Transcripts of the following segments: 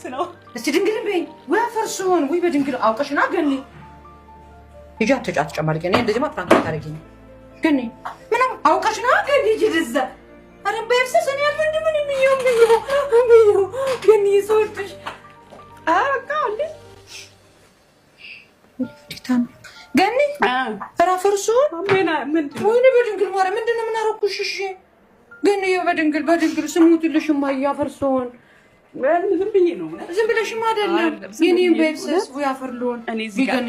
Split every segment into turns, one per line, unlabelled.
ነው።
እስቲ ድንግልን በይኝ ወይ አፈር ስሆን ወይ በድንግል አውቀሽና ገኒ ሂጂ አትጨማልቂ። እኔ እንደዚህማ prank አታደርጊኝ ገኒ ምንም አውቀሽና ገኒ ሂጂ እዛ ኧረ በይፍሰስ እኔ ያለ እንደ ምን የሚየው የሚየው ገኒ ሰውልሽ
በቃ እንዴ
ገኒ ኧረ አፈር ስሆን ወይኔ በድንግል ማርያም ምንድን ነው ምን አደረኩሽ? እሺ ገኒ በድንግል በድንግል ስሙትልሽ እማዬ አፈር ስሆን
ዝም ብዬ ነው።
ዝም ብለሽማ አይደለም። የኔን በይፍሰስ ወይ አፈር ልሆን ገኒ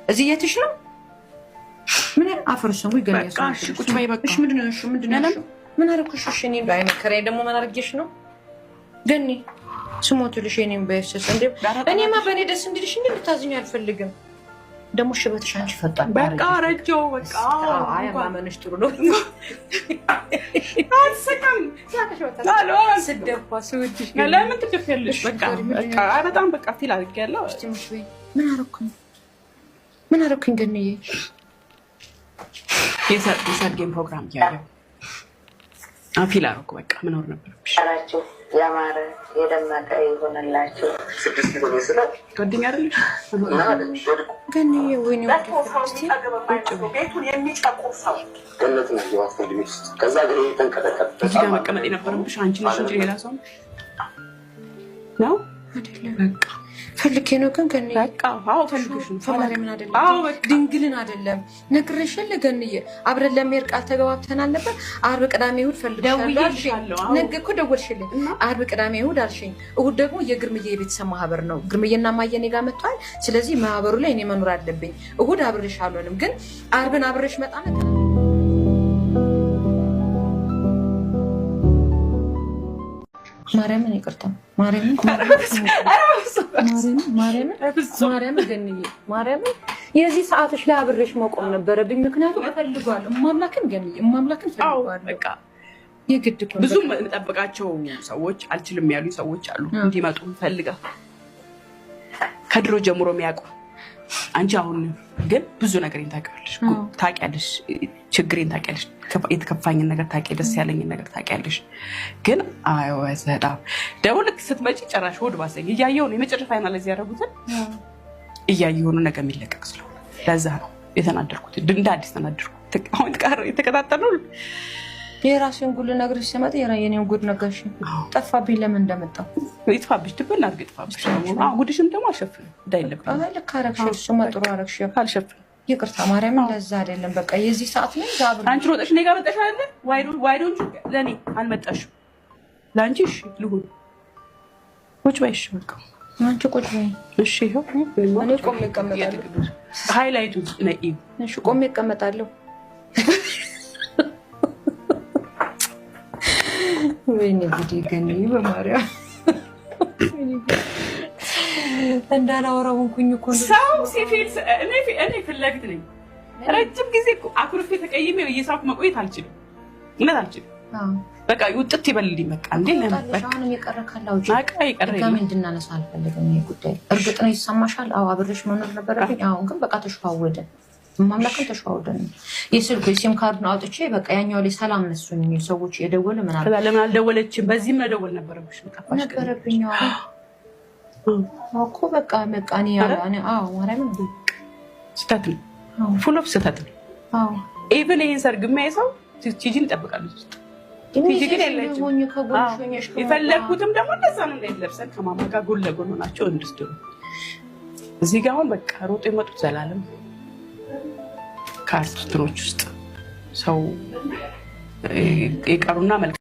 እዚህ የትሽ ነው? ምን አፈር ስሆን ወይ ገኒ
ቁጭ በይ በቃ።
እሺ ምንድን ነው? እሺ ምንድን ነው? ምን አደረኩሽ? እሺ እኔን በአይ መከራዬ ደግሞ ምን አድርጌሽ ነው? ገኒ ስሞትልሽ የኔን በይፍሰስ እንደ እኔማ በእኔ ደስ እንዲልሽ እንጂ እንድታዝኝ አልፈልግም። ደግሞ ሽበትሽ አንቺ ፈጣን
በቃ ረጀው በቃ
አይ ማመንሽ ጥሩ ነው።
አልስቅም።
ስደፋ ስወድሽ
ለምን ትደፊያለሽ? በቃ በቃ በጣም በቃ feel አድርጌያለሁ።
ምን አደረኩኝ? ምን አደረኩኝ? ገንዬ
የሰርጌን ፕሮግራም እያየሁ feel አደረኩ። በቃ መኖር ነበረብሽ።
ያማረ የደመቀ ይሆንላችሁ።
ጓደኛ አይደለሽ
ገንዬ? ወይኔ
ቤቱን የሚጨቁር ሰው
እዚህ ጋር መቀመጥ የነበረብሽ አንቺ ነሽ እንጂ ሌላ ሰው ነው
አይደለም።
በቃ
ፈልጌ ነው ግን ገንዬ
በቃ አዎ፣ ፈልገሽ ነው።
ማርያምን አይደለም፣
አዎ በቃ
ድንግልን አይደለም። ነግሬሻለሁ ገንዬ፣ አብረን ለመሄድ ቃል ተገባብተናል ነበር። ዓርብ፣ ቅዳሜ፣ እሑድ ፈልግሻለሁ አልሽኝ። ነገ እኮ ደወልሽልኝ። ዓርብ፣ ቅዳሜ፣ እሑድ አልሽኝ። እሑድ ደግሞ የግርምዬ የቤተሰብ ማህበር ነው። ግርምዬና ማየ እኔ ጋር መጥተዋል። ስለዚህ ማህበሩ ላይ እኔ መኖር አለብኝ። እሑድ አብሬሽ አልሆንም፣ ግን ዓርብን አብሬሽ መጣ ማርያምን ይቅርታ፣ ማርያምን ማርያምን ገንዬ ማርያምን የዚህ ሰዓትሽ ላይ አብሬሽ መቆም ነበረብኝ። ምክንያቱም እፈልገዋለሁ፣ እማምላክን ገንዬ እማምላክን እፈልገዋለሁ። የግድ እኮ ነው።
ብዙ የምጠብቃቸው ሰዎች አልችልም ያሉ ሰዎች አሉ። እንዲመጡ ፈልጋ ከድሮ ጀምሮ የሚያውቁ አንቺ አሁን ግን ብዙ ነገሬን ታውቂዋለሽ፣ ታውቂያለሽ፣ ችግሬን ታውቂያለሽ፣ የተከፋኝን ነገር ታውቂያለሽ፣ ደስ ያለኝን ነገር ታውቂያለሽ። ግን በጣም ደግሞ ልክ ስትመጪ ጭራሽ ሆድ ባሰኝ። እያየሁ ነው የመጨረሻ finalize ያደረጉትን እያየሁ ነው ነገ የሚለቀቅ ስለሆነ ለዛ ነው የተናደርኩት። እንደ አዲስ ተናደርኩ። አሁን የተቀጣጠልነው
የራሴን ጉድ ልነግርሽ ስመጣ የኔን ጉድ ነገርሽኝ። ጠፋብኝ ለምን እንደመጣሁ።
ይጥፋብሽ፣ ድብን አድርገው ይጥፋብሽ። ጉድሽም ደግሞ አልሸፍንም እንዳይለብኝ።
ልክ አደረግሽ፣ እሱማ ጥሩ አደረግሽ።
አልሸፍንም።
ይቅርታ ማርያምን፣ ለዛ አይደለም በቃ የዚህ ሰዓት ላይ
አንቺ ሮጠሽ እኔ ጋር መጣሽ አይደለ? Why don't ለእኔ አልመጣሽም። ለአንቺ እሺ ልሁን። ቁጭ በይ እሺ፣ በቃ
አንቺ ቁጭ በይ
እሺ። ይኸው
እኔ ቆሜ እቀመጣለሁ።
Highlight ኡ ነይ።
እሺ ቆሜ እቀመጣለሁ። ወይኔ ጉዴ ገኒ፣ በማርያም እንዳላወራው ሆንኩኝ እኮ።
ሰው ሲ feel እኔ ፊት ለፊት ነኝ። ረጅም ጊዜ አኩርፌ ተቀይሜ እየሳኩ መቆየት አልችልም። እውነት አልችልም። በቃ ውጥት ይበልልኝ። በቃ እንዴ ለምን በቃ
አሁንም የቀረ ካለ አውጪ።
በቃ የቀረ
ድጋሚ እንድናነሳ አልፈልግም። ይሄ ጉዳይ እርግጥ ነው ይሰማሻል። አዎ አብሬሽ መኖር ነበረብኝ። አሁን ግን በቃ ተሸዋወደን፣ ማምላክን ተሸዋወደን። የስልኩ የሲም ካርዱን አውጥቼ በቃ ያኛው ላይ ሰላም ነሱኝ ሰዎች የደወለ ምናምን
ከዛ ለምን አልደወለችም? በዚህም መደወል ነበረብሽ። ጠፋሽ
ነበረብኝ እኮ በቃ በቃ እኔ አዎ ማርያምን
ስህተት ነው፣ full of ስህተት ነው። Even ይሄን ሰርግ የሚያይ ሰው ቲጂን ይጠብቃል ውስጥ ቲጂ ግን የለችም። የፈለግኩትም ደግሞ እንደዛ ነው። ለብሰን ከማማ ጋር ጎን ለጎን ሆናቸው እንድስድሩ እዚህ ጋር አሁን በቃ ሮጦ የመጡት ዘላለም ከአርቲስቶች ውስጥ ሰው የቀሩና መልካም